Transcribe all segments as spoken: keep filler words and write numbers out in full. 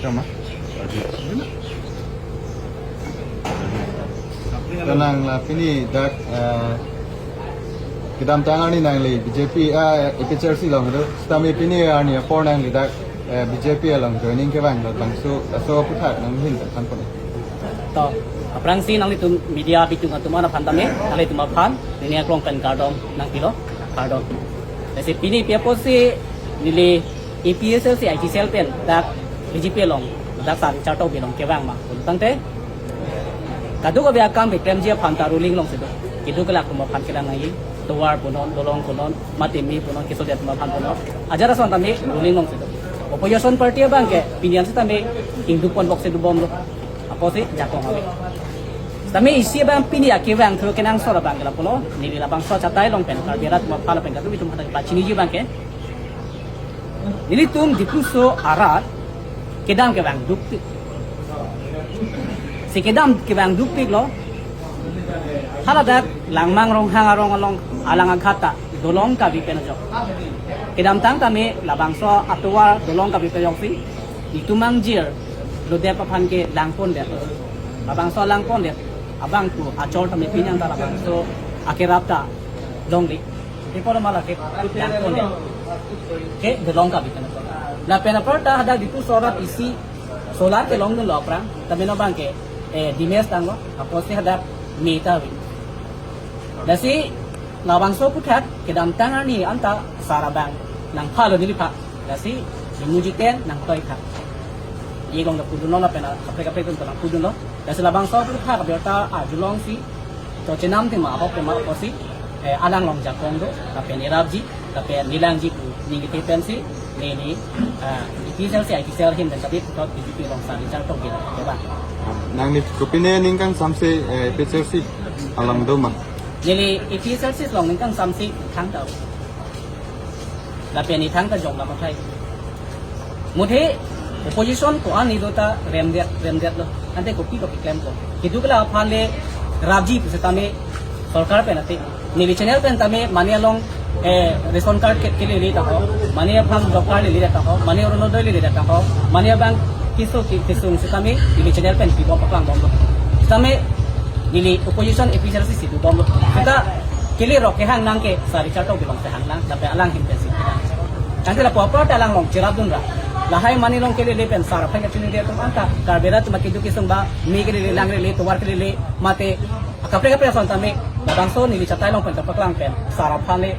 Tama. Tenang la pini dak eh, kedamtang arni nangli B J P ah A P H L C along do. Sitame pini arni apor nangli dak eh, B J P along joining kevang labangso laso aphuthak nanghin than pon. To, aphrangsi nanglitum media bitung atum aphan tame, nanglitum aphan, neli aklong pen kardom nangpilo, kardom. Lasi pini pi apotsi neli A P H L C I T cell pen dak B J P along, dak Sir Richard Tokbi along kevang ma pulo tangte, kadokave akam keklemji aphan ta ruling alongsi do. Keduk kelak atum aphan kelang nangji, tovar punon, dolong punon, mate me punon, keso det atum aphan punon. Ajat ason tame ruling alongsi do. Opposition party abangke pini an sitame ingduk ponbok si dobomlo. Apotsi jakong ave. Sitame isi abang pini akevang thur kenangsot abangke lapulo, neli labangso achatai along pen, Karbi arat atum aphan lapen kadokave atum aphan pachiniji abangke, nelitum Diphu aso arat kedam kevang dukpik. Si kedam kevang dukpiklo. Haladak Langmang Ronghang arong along alang aghat ta dolong kabi pen ajok. Kedamtang tame labangso atovar dolong kabi pen ajok si itum angjir lodep aphan kelang pondet. Labangso lang pondet abang pu achor tame pini an ta labangso akerap ta longle. Ipo mala kelang pondet. Ke dolong kabi pen ajok. Lapen aparta hadak Diphu aso arat isi solar kelongdunlo aphrang, tame non abangke eh, dimes tanglo, apotsi hadak me ta ave. Lasi labangso aphuthak kedamtang arni anta Sir abang nangphalo neliphan. Lasi imu jiten nangtoitha. Ye along ta pudunlo lapen kaprek kaprek atum ta nangpudunlo. Lasi labangso aphuthak abirta ajulong si to chenam tema abok tema apotsi eh, alang along jakong do, lapen erapji, lapen nelangji pu ning kete pensi, neli, ah, A P H L C I T cell ahin pen tadi puthot B J P along Sir Richard Tokbi along kevang. Nangli kopine ning kangsamse eh, A P H L C along do ma? Neli A P H L C along ning kangsamse thangta. Lapen ithang ta jong lama thai. Muthe opposition ko-an ni do ta remdet, remdetlo. Ante kopi kopi klempo. Keduk kelak aphan le rapji pusitame sorkar pen ate. Neli channel pen tame mane along eh, ration card ke, kelele ta ho. Mane aphan job card lele ta ho. Mane Orunodoi lele ta ho. Mane abang keso ke, kesung sitame neli channel pen pibom paklangbomlo. Sitame neli opposition A P H L C si dobomlo. Sita kele rok kehang nang ke Sir Richard Tokbi alongsi hang nang, lapen alang ahin pensi. Tangte lapu apor ta alang along cherapdun ra. Lahai mane along kelele pen Sir aphan kachinide atum anta, Karbi arat atum keduk kesung ba, me kelele, lang lele, tovar kelele, mate kaprek kaprek ason tame, labangso neli chatai along pen kapaklang pen Sir aphan le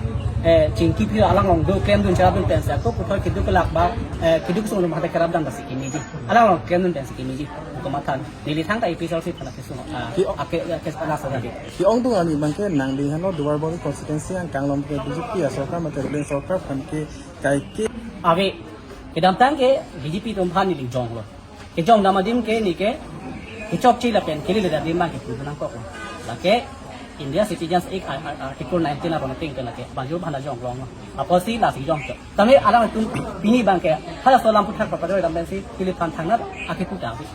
eh, chingki pi alang along do klemdun cherapdun pensi ako puthot keduk kelak ba, eh, keduk kesung atum hadak kerapdam basi kemeji. Alang along klemdun pensi kemeji. Komathan. Neli thangta A P H L C aphan kesung. Ah, Ki- ake, ake, ana sa jadi. Ki-ongdung arni abangke nangli henlo Duarbagori constituency angkang along ke B J P asorkar mate ruling sorkar aphan ke kaike. Ave, kedamtang ke B J P atum aphan neli jonglo. Kejongdam adim ke neli ke kechokche lapen keleledam adim abangke pudun nangkoklo. Lake India Citizens Act ar-, ar-, Article nineteen aron ateng ke lake banjur bhana jonglonglo. Apotsi lasi jongchok. Tame alanglitum pini abangke halaso alam aphuthak papadoi dam pensi piliphan thangna akepu ta ave.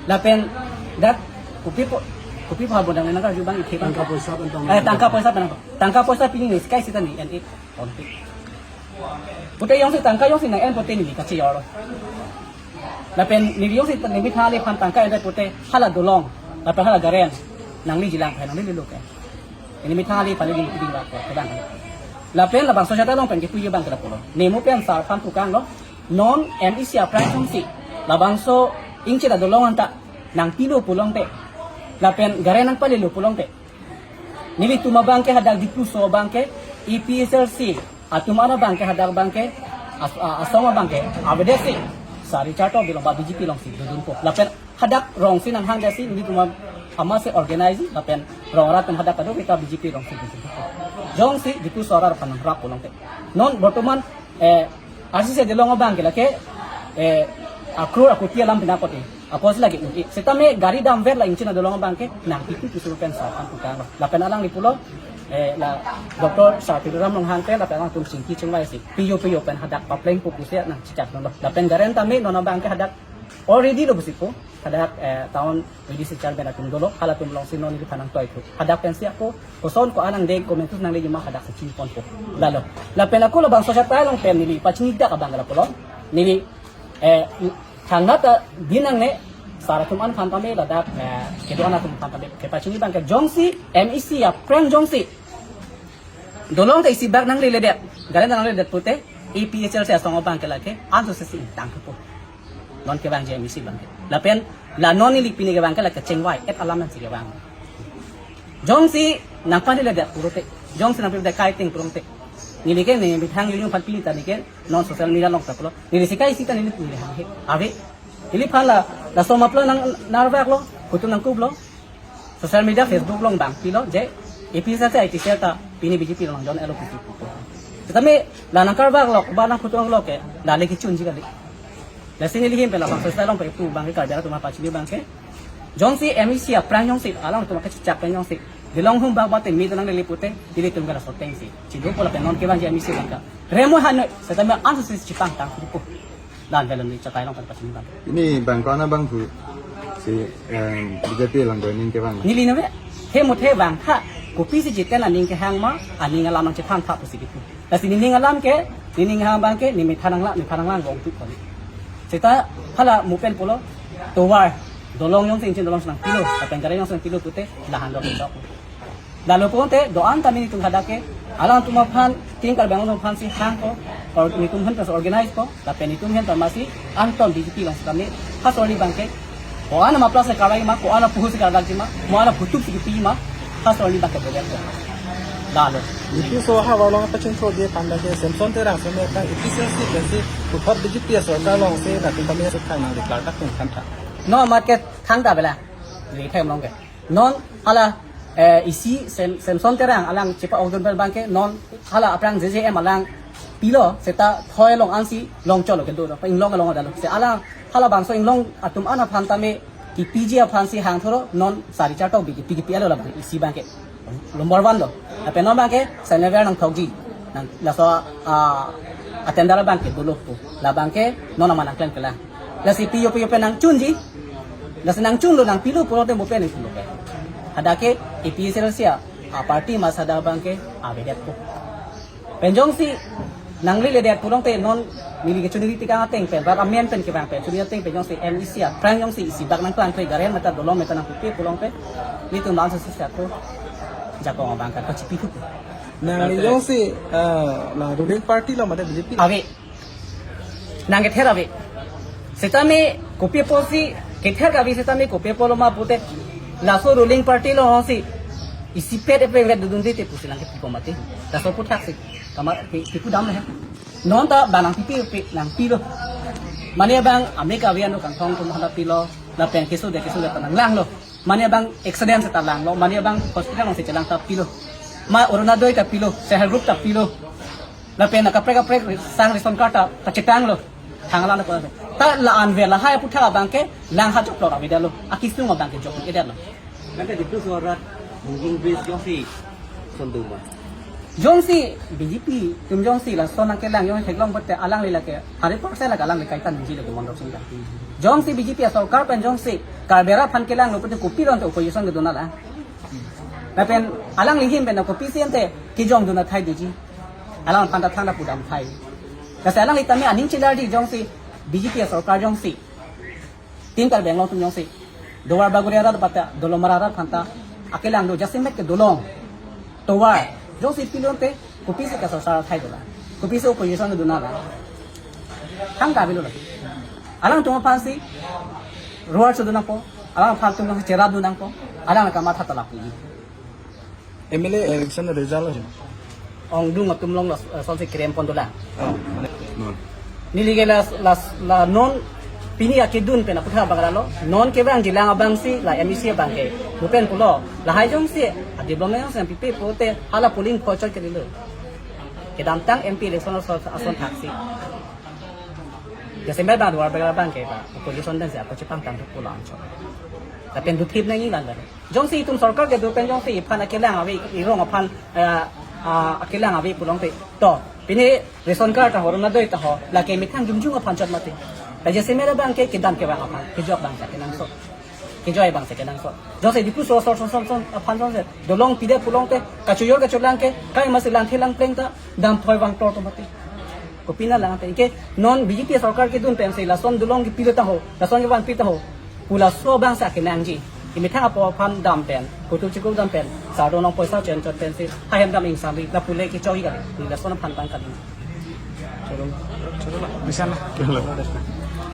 Lapen dak kopi po, kopi pha bodang nang karju abang ithe abang. Tangka poisa pen tang. Eh, tangka poisa pen tang. Tangka poisa pini neli sky sita neli en-e ponpe. Pute jongsi tangka jongsi nang-en pute neli kachejorlo. Lapen neli jongsi neli methang aliphan tangka en-e pute hala dolong, lapen hala garen nangli jilang phai nangli leluk ke. Neli methang aliphan neli keding bak ko kedang. Lapen labangso achatai along pen kepuji abangke lapulo. Nemu pen Sir aphan pukanglo. Non M A C aphrang jongsi labangso ingchit adolong anta nangpilo pulote, lapen garen nangpalelo pulote, nelitum abangke hadak Diphu aso abangke A P H L C atum an abangke hadak abangke as-, a-, asong abangke avedetsi Sir Richard Tokbi along ba B J P alongsi dodunpo. Lapen hadak rongsi nanghangdetsi nelitum am-, amatsi organize lapen rong arat atum hadak kadokave ta B J P alongsi dodunpo. Jongsi Diphu aso arat aphan nangrap pulote. Non bortoman eh, R C C adolong abangke lake, eh, akror akoti alam pina kote. Apotsi lake un-e. Sitame gari damver la ingchit adolong abangke nangpipi pi suru pen Sir aphan pukanglo. Lapen alangli pulo, eh, la Doctor Sir Tuliram Ronghang pen lapen alangtum chingki chingvaisi. Piyo piyo pen hadak paplengpo pusi nangchechakdunlo. Lapen garen tame non abangke hadak already lo pusi pu. Hadak, eh, town V D C chairman atum dolo, halatum alongsi non neliphan nangtoithu. Hadak pensi ako, koson ko-an nangdeng, komantu nangdengji ma hadak si chiniponpo. Lalo. Lapen ako labangso achatai along pen neli pachinidak abang lapulo. Neli, eh, Thangnat ta din nangne, sar atum an aphan tame ladak, eh, kedo-an atum aphan tame kepachini abang ke jongsi M E C aphrang jongsi dolong ta isi bak nangledet, gari nangledet pute, A P H L C asong abang ke lake anso sesi tang thupo. Non kevangji M E C abang ke. Lapen la non neli pini kevang ke lake chengvai-et alam nangsi kevang. Jongsi nangpaledet pulote, jongsi nangpaledet kai ting pulote, neli ke ne methang yuyung aphan pini ta neli ke non social media along ta pulo. Neli si kai sita neli neli hanghe. Ave. Neliphan la, laso maplo nang narvaklo, kutum nangkuplo. Social media, Facebook along bang pilo, je A P H L C I T cell ta pini B J P along join-etlo pusi pu. Setame la nangkarvaklo, ba nangkutonglo ke, la le kechunji kali. Lasi neli ahin pen labangso asai along pu abang ke Karbi atum apachini abang ke. Jongsi M E C aphrang jongsi alanglitum akechak pen jongsi dolong hum bak bate mi tonang lele pute, nelitum ke laso atengsi chidopo lapen non kevangji M E C abang ke remo hanoi, setame anso sesi chepangtang thupo. La-an velon ni chatai along pen pachini abang. Ini bang ko-an abang pu si, em, B J P along joining kevang. Neli nave, he muthe vangtha, kopisi jiten aning kehang ma, aning alam nangchethantha pusi kipu. Lasi nening alam ke, nening hang abang ke, ne methang nanglang, methang nanglang vong tu kali. Seta hala mo pen pulo, tovar, dolong jongsi ingchin dolongsi nangpilo, lapen gari jongsi nangpilo pute, la-an dok dok. Lalo pute, do-an tame netum hadak ke, alangtum aphan, Team Karbi Anglong aphansi hangpo, or netum aphan pas organize po, lapen netum aphan ta masi, angton B J P along setame, ha sorli abang ke, ko-an ama plus karvai ma, ko-an apuhu si karvai ma, mo-an aphutup si kipi ma, ha sorli abang ke bebek po. Lalo. Itu so ha walong apa cintro dia tanda ke Samson Terang sama tang efficiency pensi puthot B J P asorkar alongsi latum kami sukang nang declare tak tung kan tak. No market thangta bela. Ri thai mong ke. Non hala, eh, isi Sem-, Samson Terang alang chepa-okdun abang ke non hala aphrang J J M alang pilo seta thoi along ansi longcholo kedo do. Inglong along adalo. Se alang halabangso inglong atum an aphan tame kipiji aphansi hangthoro non sari charto B J P kipi alo labang isi abang ke. Number one do. Lapen non abang ke saniver nangthokji. Nang laso, ah, attender abang ke dolo pu. Labang ke non aman nangklem kelang. Lasi piyo piyo pen nangchunji. Lasi nangchunlo nangpilo pulote mo pen nangpilo pen. Hadak ke A P H L C a, a party mas hadak abang ke avedet po. Pen jongsi nangleledet pulote non neli kechuniri tikang ateng pen, rat amen pen kevang pen, chuniri ateng pen jongsi M E C aphrang jongsi isi bak nangklangkle gari meta dolong meta nangpupe pulote, nelitum bangso sesi ako jakong abang ke kachipi thupo. Nangli jongsi, eh, la ruling party lo mate B J P lo? Ave. Nang kether ave. Setame kopi apotsi kether kave setame kopi apotlo ma pute laso ruling party alongsi isipet epe vet dudun dite pusi nang kepi po mati. Laso aputhak si kamar ke, kepu dam le. Non ta bang nangpipi pe nangpilo. Mane abang ame kave ano kangthong atum hala pilo. Lapen keso de keso de ta nanglanglo. Mane abang accident seta langlo. Mane abang hospital alongsi chelang ta pilo. Ma Orunodoi ta pilo. Self help group ta pilo. Lapen kaprek kaprek sang ration card ta, ta chetanglo. Thang alam ta, ta la-an ver lahai aputhak abang ke lang ha joklok avedetlo. Akisung abang ke jokledetlo. Nang ke Diphu sorat Hungjung bridge jongsi sonduma. Jongsi B J P atum jongsi lason nangkelang jongsi theklong pute alangli lake hundred percent lake alangli kaitan nangji lake Mondol Sing ta. Jongsi B J P asorkar pen jongsi Karbi arat aphan kelanglo pute kopi ronte opposition kedun alang. Lapen alangli ahin pen kopisi ante kejongdun athai doji. Alangphan ta thangta pudam athai. Lasi alangli tame aning chelarji jongsi B J P asorkar jongsi Team Karbi Anglong atum jongsi Duarbagori arat pata Dolamara arat aphan ta akelang do jasemet ke dolong tovar jongsi pilote kopisi kasorsar athai dolang. Kopisi opposition kedun alang. Thangta avelo lake. Alangtum aphansi ruar chodun nangpo. Alangphan atum cherap dun nangpo. Alang kamatha ta lapu. M L A election result lo. Ongdung atum along la, eh, sonsi kerem pon dolang. Oh, non. Neli ke la, la, la non pini akedun pen aputhak abang lalo. Non kevangjilang abangsi la M E C abang ke. Mo pen pulo. Lahai jongsi a development jongsi nangpipe pute hala polling phochot ke dilo. Kedamtang M P election ason, ason thaksi. Jasemet bang Duarbagori abang ke ba opposition pensi ako chepangtang thupo lang cho. Lapen duthip nangji lang dan. Jongsi itum sorkar kedo pen jongsi iphan akelang ave, irong aphan, eh, ah, akelang ave pulote. To, pini ration card ta ho, Orunodoi ta ho, lake methang jumjung aphan chot mati. Ta jasemet abang ke kedam kevang aphan, kejok abang sa kenangsot. Kejoi abang sa kenangsot. Jongsi Diphu so so so so so aphan jongsi dolong pidet pulote, kachojor kacholang ke, kai masi langthe langpleng ta, dam thoi vang tor to mati. Kopina lang pen ke non B J P sorkar kedun pensi lason dulong kepilo ta ho, lason kevan pi ta ho. Pu laso abang si akenangji. Imethang apo aphan dam pen, kutu chiku dam pen, sardom nong poisa chen chot pensi, hahem dam ingsam ri, lapu le kechohi kali, ni lason aphan bang kali. Bisan lah.